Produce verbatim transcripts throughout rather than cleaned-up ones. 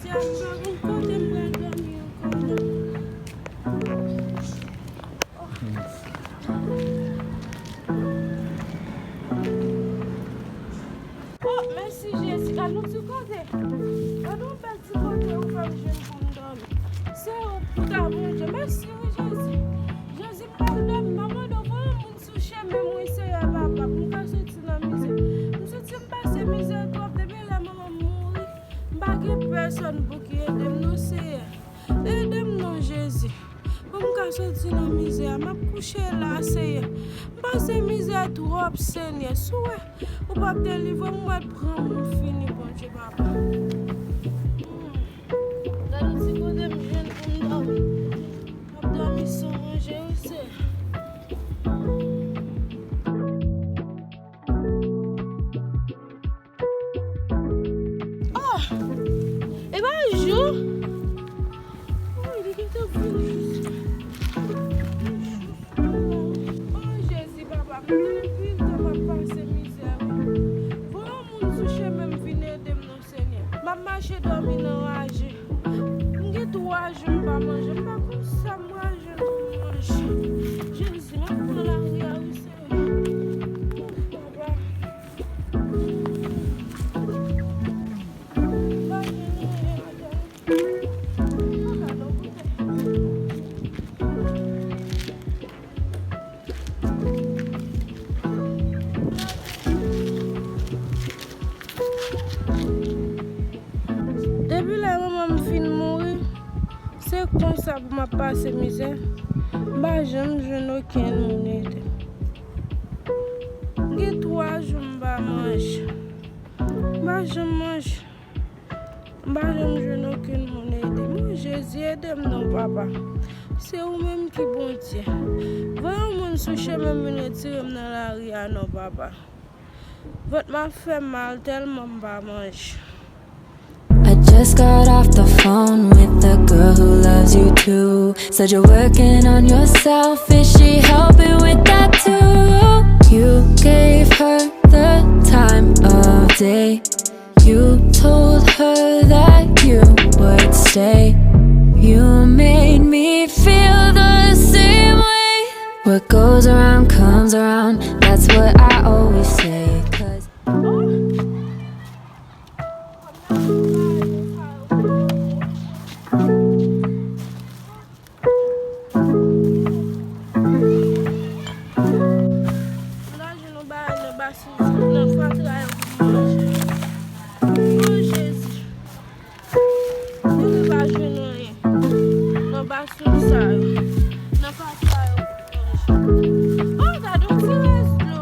M pa konn kote m pral dòmi ankò non. Oh, mèsi Jezi, gad yon ti kote. Gad yon bèl ti kote ou fè m jwenn pou m dòmi. Se ou pou ta Bondye. Mèsi wi Jezi. Jezi, m pral dòmi. M ap mande w voye yon moun sou chemen m wi Seyè papa, pou m ka soti nan mizè. M santi m pase mizè twòp depi lè manman m mouri. M pa gen pèsòn pou ki ede m non Seyè. Ede m non Jezi. Pou m ka soti nan mizè a, m ap kouche la Seyè. M pase mizè twòp Senyè. Si w wè ou p ap delivre m, m pral pran m fini Bondye papa. Hmm. Gade yon ti kote m jwenn pou m dòmi. M ap dòmi san manje wi Seyè. Oh! E pa jou. Oh, li gentan vini. Oh, Jezi, papa, m gen anpil tan m ap pase mizè wi. Voye yon moun sou chemen m vin ede m non, Senyè. M ap mache dòmi nan raje. M gen twa jou m pa manje. M pa konn sa m pral jwenn pou m manje. Jezi, m ap pran lari a wi, Senyè. Oh, papa. Depi lè manman m fin mouri, se konsa pou m ap pase mizè. M pa janm jwenn okenn moun ede m. Gen twa jou m pa manje. M pa janm manje. M pa janm jwenn okenn moun ede m. O Jezi, ede m non, papa. Se ou menm ki Bondye. Voye yon moun sou chemen m vin retire m nan lari a non, papa. Vant m ap fè m mal tèlman m pa manje. I just got off the phone with the girl who loves you too. Said you're working on yourself. Is she helping with that too? You gave her the time of day. You told her that you would stay. You made me feel the same way. What goes around comes around. That's what I always say. 'Cause M ta jwenn yon bagay nan basen, nan fatra yo pou m manje. O Jezi. Mwen pa jwenn anyen nan basen sa yo, nan fatra yo pou m manje. O, gad yon ti rès dlo.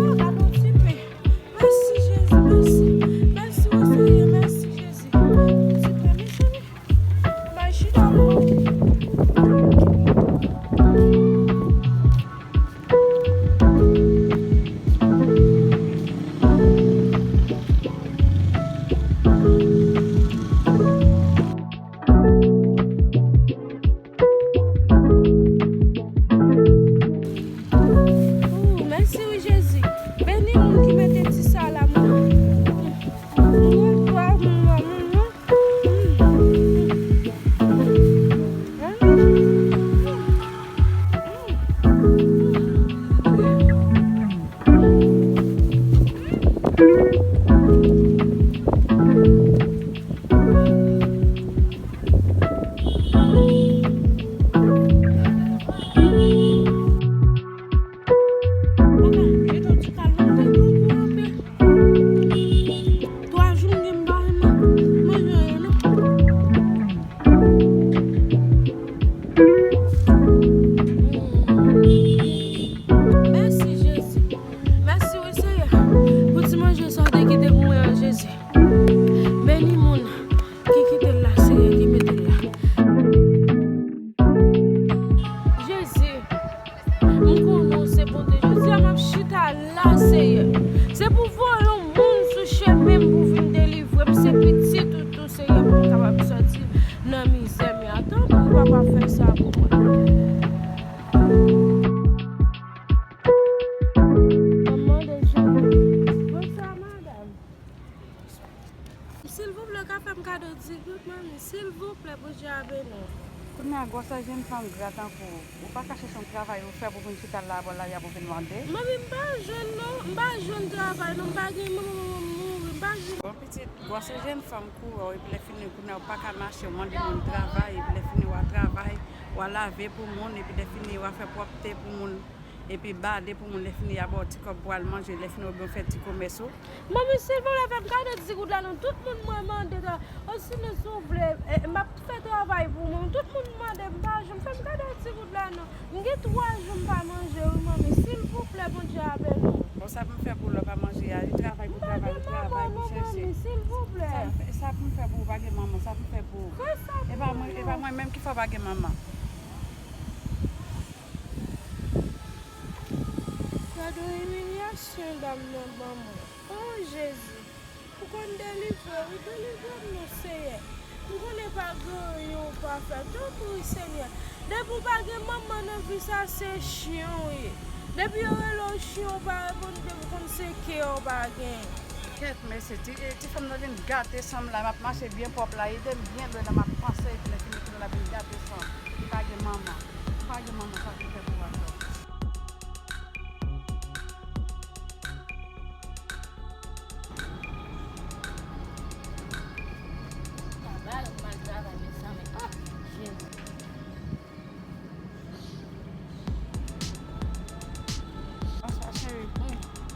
O, gad yon ti pen. Mèsi, Jezi, mèsi. Mèsi, o Senyè, mèsi, Jezi. Ti pen, mezanmi. Bay chita mwen. Ooh, mèsi wi Jezi. Beni moun ki mete ti sa la mwen. Mwen pa mwen mwen. Mèsi, Jezi. Mèsi, wi, Seyè, pou ti manje sa w te kite pou mwen an, Jezi. Beni moun ki kite l la, Seyè, ki mete l la. Jezi, m konnen w se Bondye. Jodi a, m ap chita la, Seyè. Se pou voye yon moun sou chemen m pou vin delivre m. Se pitit ou tou, Seyè, pou m kapab sòti nan mizè m. Tanpri, papa, fè sa pou mwen. Manman de Jezi. Bonswa, madanm. Silvouplè, ka Fè m kado di goud, manmi, silvouplè, Bondye a beni w. Kounye a, gwosè jenn fanm gra tankou w, ou pa ka chèche yon travay ou fè pou vin chita la bò lari a pou vin mande? Manmi, m pa jwenn non, m pa jwenn travay non, m pa gen manman, manman m mouri, m pa jwenn. Bon, pitit, gwosè jenn fanm koure w, epi lè fini, kounye a, ou pa ka mache, w mande moun travay, epi lè fini, w a travay, w a lave pou moun, epi lè fini, w a fè pwòpte pou moun. Epi bade pou moun, lè fini y a ba w ti kòb pou al manje, lè fini oubyen w fè ti komès ou. Manmi, silvouplè, fè m kado ti goud la non. Tout moun mwen mande ta, osinon si w vle, e, m ap fè travay pou mwen. Tout moun mande m pa janm fè m kado ti goud la non. M gen twa jou m pa manje wi, manmi. Silvouplè, Bondye a beni w. Bon, sa pou m fè pou w lè w pa manje a, li travay pou travay, li travay pou chèche. Silvouplè. Sa, sa pou m fè pou w, pa gen manman, sa pou m fè pou w. Fè sa pou mwen. E pa mwen, e pa mwen menm ki fè w pa gen manman. Gade imilyasyon dam nan ban mwen. O Jezi, ou konn delivre wi, delivre m non Seyè. M konnen pa gen anyen ou pa fè, tanpri Senyè. Depi w pa gen manman nan vi sa, se chen w ye. Depi yo rele w chen, ou pa reponn, depi konn se kè w pa gen. Kèt mesye, ti, ti fanm nan vin gate san m la, m ap mache byen pwòp la, ede m byen lwen la, m ap panse, epi lè fini kounye a l ap vin gate san m. Li pa gen manman. Ou pa gen manman, sa pou fè pou w atò. Travay, ou mal travay, mezanmi. Ah, Jezi. Bonswa, cheri.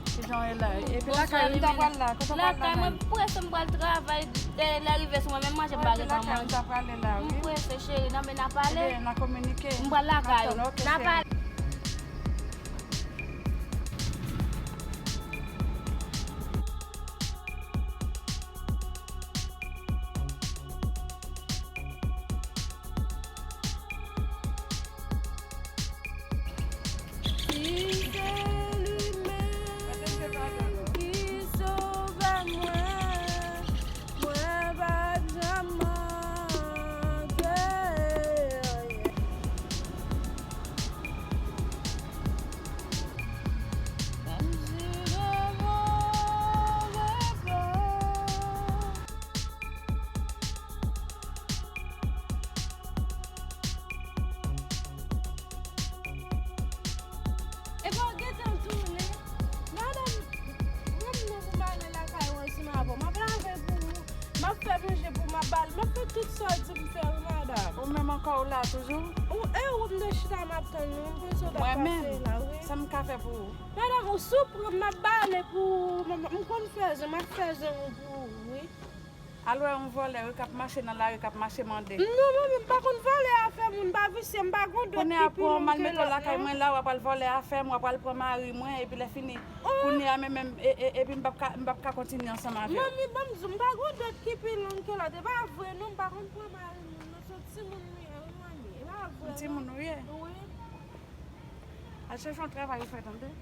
Kijan w ye la? Epi lakay ou, ou ta pral la? Kote w pral la menm? Lakay mwen, m prese, m pral travay. Lè, lè rive sou mwen, menm manje m pa gentan manje. Epi lakay ou, ou ta prale la, wi. M prese, cheri, nan men n a pale. Ebyen, n a kominike. M pral lakay ou. N a pale. Si se li menm ki sove mwen, mwen pa janm manke. Epa w gentan tounen. Madanm, rann mwen pou m ale lakay ou ansanm avè w. M ap lave pou ou, m ap fè manje pou ou, m ap bale, m ap fè tout sa w di m fè wi, madanm. Ou menm ankò ou la toujou? Ou, e ou m te chita m ap tann ou, m panse w t ap pase la wi. Mwen menm, sa m ka fè pou ou? Madanm, ou si w pran m, m ap bale pou ou, m, m konn fè zen, m ap fè zen ou pou ou wi. Al wè yon vòlè wi k ap mache nan lari, k ap mache mande. Non, manmi, m pa konn vòlè afè moun, m pa visye, m pa gon dòt ki pi long ke lòt non. Kounye a pou w mal mete w lakay mwen la, w ap al vòlè afè m, w ap al pran mari mwen, epi lè fini, kounye a menm, menm, e, e, epi m p ap ka, m p ap ka kontinye ansanm avè w. Manmi, ban m di w, m pa gon dòt ki pi long ke lòt, e pa vre non, m pa konn pran mari moun non, se yon timoun nou ye wi, manmi, e pa vre non. Yon timoun ou ye? Wi. Al chèche yon travay ou fè tande.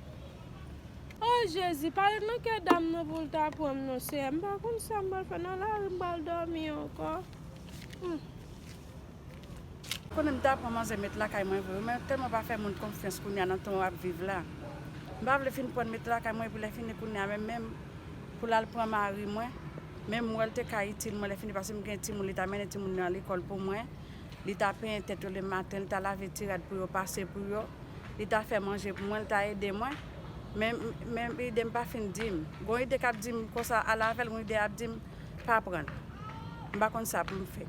O Jezi, pale nan kè dam nan pou l ta pran m non, Seyè. M pa konn sa m pral fè nan lari, m pral dòmi ankò. Hmm. Konnen m ta pran manzè met lakay mwen vre wi, men tèlman w pa fè moun konfyans kounye a nan tan w ap viv la. M pa vle fin pran l met lakay mwen, epi lè fini kounye a menm, menm pou l al pran mari mwen, menm m wè l te ka itil mwen lè fini, paske m gen timoun, li ta mennen timoun yo lekòl pou mwen. Li ta penyen tèt yo lematen, li ta lave ti rad pou yo, pase pou yo. Li ta fè manje pou mwen, li ta ede mwen. Men, men ide m pa fin di m. Gon ide k ap di m konsa, al avè l, gon ide ap di m, pa pran l. M pa konn sa pou m fè.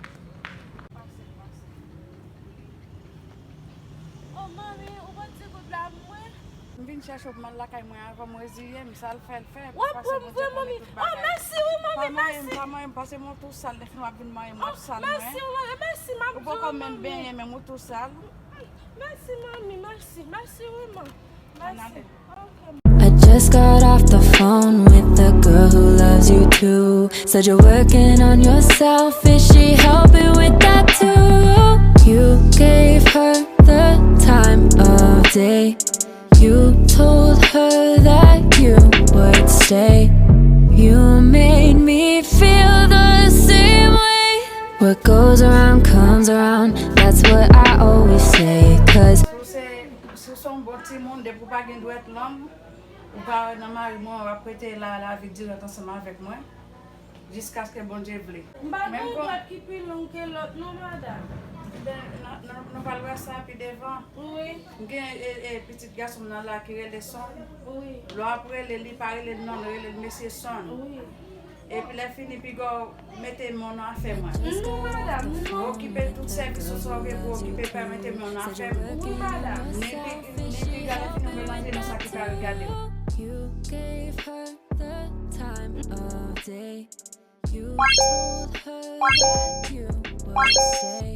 O manmi, ou pran ti goud la pou mwen? M vin chèche w pou m al lakay mwen avan m reziye m, sa l fè l fè. W ap pran m vre, manmi? O, mèsi wi, manmi, mèsi. Pa manyen m, pa manyen m, paske mwen tou sal, lè fini w ap vin manyen m, w ap sal mwen. O, mèsi wi, manmi, mèsi, m ap di w, manmi. Ou poko menm benyen, menm ou tou sal. Mèsi, manmi, mèsi, mèsi wi, manmi. Mèsi. Ann ale. Ok. I just got off the phone with the girl who loves you too. Said you're working on yourself, is she helping with that too? You gave her the time of day. You told her that you would stay. You made me feel the same way. What goes around comes around. That's what I always say. 'Cause Si w se, si w se yon bon timoun, depi w pa gen dwèt long, ou pa nan mari mwen, w ap rete la, lavi dirèk ansanm avèk mwen. Jiskaske Bondye vle. M pa gen yon dwèt ki pi long ke lòt non, madanm. Ben, nou- nou nou pral wè sa pi devan. Wi. M gen e, e, pitit gason m nan la ki rele Son. Wi. Lè w ap rele li, pa rele l non, rele l mesye Son. Wi. Epi lè fini, piga w mete men w nan afè mwen. Non, madanm, non. Okipe tout sèvis ou sa w gen pou okipe, pa mete men w nan afè m. Wi, madanm. Ni pi- ni piga lè fini w melanje nan sa ki pa regade w. You gave her the time of day. You told her that you would stay.